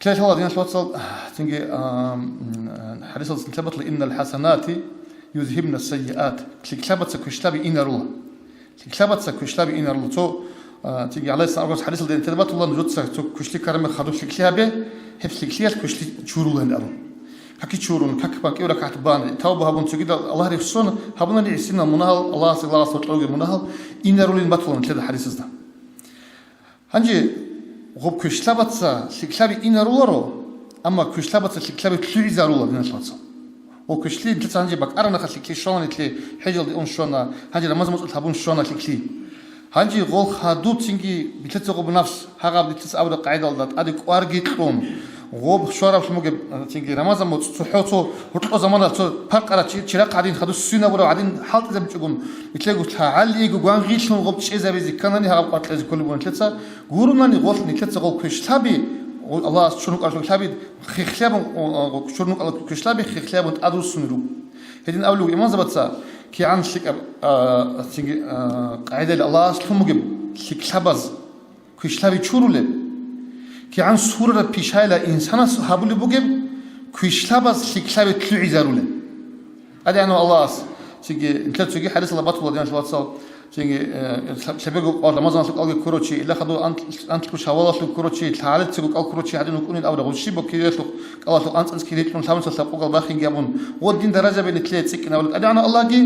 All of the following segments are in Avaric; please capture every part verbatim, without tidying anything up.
Лъелъала, диналъ вацал, цинги, а, м, хӀадисалда лъабатла: «Иннал хӀасанати юзгьибна сайиат». ЛъикӀлъабаца квешлъаби инарула. ЛъикӀлъабаца квешлъаби инарула. Цо, а, цинги гӀалайгьиссалам аварагас хӀадисалда лъабатула: «Нужеца цо квешлъи ккараб мехалъ хадуб лъикӀлъи гьабе, гьеб лъикӀлъиялъ квешлъи чурулаан», – абун. Каки чурун, как банкӀив ракагӀат бан, тавба гьабун, цогидал Аллагь рехсон гьабунани гӀисинал мунагьал, Аллагьасда, Аллагьасда гьоркьоге мунагьал инарулин батулан лъеда хӀадисазда. Гьанже гъоб квешлъабаца лъикӀлъаби инаруларо, амма квешлъабаца лъикӀлъаби лъугӀизарула, диналъ вацал. Гъоб квешлъи нилъеца гьанже бакӀаранаха, лъикӀлъи щвана нилъе, хӀежалде ун щвана, гьанже рамазан муцӀалъ гьабун щвана лъикӀлъи. Гьанже гъол хадуб цинги нилъеца гъоб нафс, гьагъаб нилъеца абураб къагӀидалда тӀаде кӀварги кьун, гъоб щвараблъун бугеб, цинги рамазан муцӀ цохӀо цо гьоркьо заманалъ цо паркъарав чи-, чирахъ гӀадин, хадур свинабурав гӀадин хӀалтӀизабичӀогун, нилъего лъагӀалиего гвангъилъун гъоб чӀезабизе кканани, гьаб къватӀлъезе кколеб бугин нилъеца, гуронани гъолъ нилъеца гъол квешлъаби, гъол Аллагьас чурун кӀалъул квешлъаби хехлъабун, о, о, чурун кӀалъул квешлъаби хехлъабун тӀадруссун руго. Гьедин абулеб имамзабаца, кигӀан лъикӀаб, а, цинги, а, къагӀидали Аллагьас лъун бугеб лъикӀлъабаз квешлъаби чурулеб, кигӀан сурараб пишайила инсанас гьабулеб бугеб квешлъабаз лъикӀлъаби лъугӀизарулеб. ТӀадегӀанав Аллагьас, цинги, нилъер цоги хӀадисалда батула, диналъ вацал, цинги, э, лъабего къо-, рамазаналъул кӀалги ккурав чи, ила хадур анкь-, анкьго шавалалъул ккурав чи, лъагӀалицаго кӀал ккурав чи гьадин вукӀунин абураб, гъущи боккиялъухъ, кӀалалъухъ анцӀанцӀ кири кьун, лъабцӀалъа къугал бахинги абун, гъодин даражаби нилъее цӀикӀкӀинабулеб. ТӀадегӀанав Аллагьги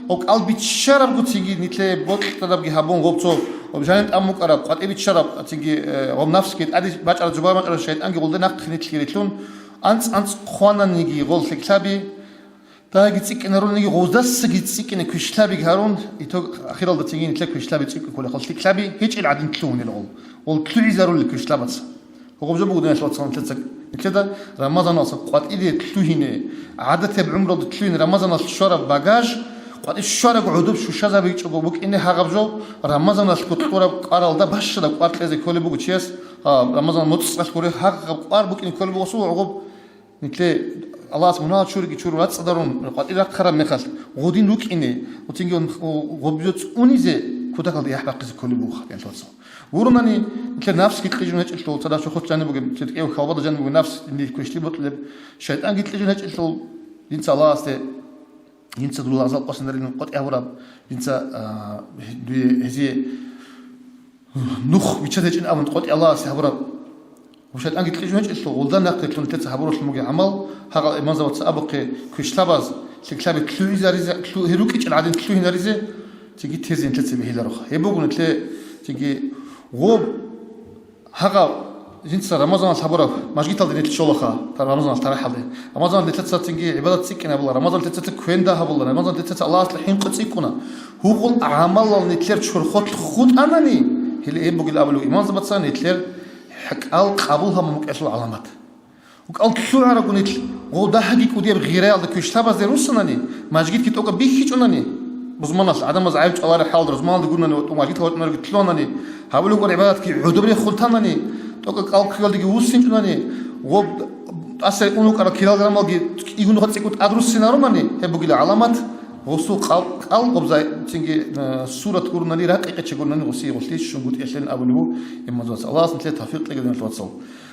гъоб кӀал биччарабго цинги нилъее бокьарабги гьабун, гъоб цо, гъоб жаниб тӀамун букӀараб, къватӀиб биччараб цинги, э, гъоб нафсги тӀаде бачӀараб, жубараб бачӀараб шайтӀанги гъолда нахъе нилъ кири лъун, анцӀ-анцӀ хъвананниги гъол лъикӀлъаби, дагьги цӀикӀкӀинарулниги, гъоздасаги цӀикӀкӀине квешлъабиги гьарун, итог ахиралда цинги нилъер квешлъаби цӀикӀкӀулел, гъол лъикӀлъаби гьечӀел гӀадин лъугьунел гъол, гъол лъугӀизарулел квешлъабаца. Гъоб жо буго, диналъ вацал, нилъеца, нилъеда рамазаналъа къватӀире лъугьине, гӀадатияб гӀумралде лъугьине рамазаналъ щвараб багаж, къватӀи щвараб гӀодоб щущазабичӀого букӀине гьагъаб жо, рамазаналъго кьураб кӀваралда бащадаб кӀвар кьезе кколеб буго чияс, а, рамазан муцӀалъ гури гьагъаб кӀвар букӀине кколеб буго, гъосул гӀугъуб Нилъе Аллагьас мунагьал чуриги чур рацӀцӀадарун, къватӀир рахъараб мехалъ, гъодин рукӀине, гъоцинги гъоб-, гъобизе цӀунизе кутакалда яхӀ бахъизе кколеб буго, диналъ вацал. Гуронани, нилъер нафсги кьижун гьечӀелъул, цадахъ чохъоца жаниб бугеб, церкӀев хьвалбада жаниб бугеб нафс, нилъ квешлъи бокьулеб, шайтӀанги кьижун гьечӀелъул, жинца Аллагьасде, жинца дур лагъзал къосинарилан къотӀи гьабураб, жинца, а, дуе гьезие нух биччазе гьечӀин абун къотӀи Аллагьасе гьабураб. Ва шайтӀанги кьижун гьечӀелъул, гъолда нахъе лъун нилъеца гьабуралъун бугеб гӀамал, гьагъал имамзабаца абухъе, квешлъабаз лъикӀлъаби лъугьизаризе, лъу-, гьел рукӀичӀел гӀадин лъугьинаризе, цинги тезе нилъеца бихьиларо. Гьеб буго нилъе цинги гъоб, гьагъав жинца Рамазаналъ гьабураб мажгиталде нилъ щолаха, та-, Рамазаналъ тарахӀалде. Рамазаналъ нилъеца цинги гӀибадат цӀикӀкӀин гьабула, Рамазаналъ нилъеца квен дагь гьабула, Рамазаналъ нилъеца Аллагьасда хӀинкъи цӀикӀкӀуна. Гьугъул гӀамалал нилъер чорхолъ хутӀанани, гьеле гьеб бугел абулев имамзабаца нилъер кӀал къабул гьабун букӀелъул гӀаламат. КӀал лъугӀарабго нилъ гъов дагьги кӀудияб гъираялда квешлъабазде руссанани, мажгитги тӀокӀаб бихьичӀонани, рузманалъ гӀадамаз гӀайиб чӀвалареб хӀалда рузманалда гуронани ва мажгит гьавачӀунарги лъугьанани, гьабулеб гуреб гӀибадатги гӀодобре хутӀанани, тӀокӀаб кӀал кквеялдеги вуссинчӀунани, гъоб тӀаса унукъараб кирал граммалги кӀигун цӀикӀкӀун тӀадруссинарунани, гьеб бугила гӀаламат, гъосул кӀал, кӀал гъобзай цинги, э, сурат гуронани, ракъи-къечи гуронани гъосие гъолъи щунгутӀиялъин абулеб буго имамзабаца. Аллагьас нилъее тавфикъ кьеги, диналъ вацал.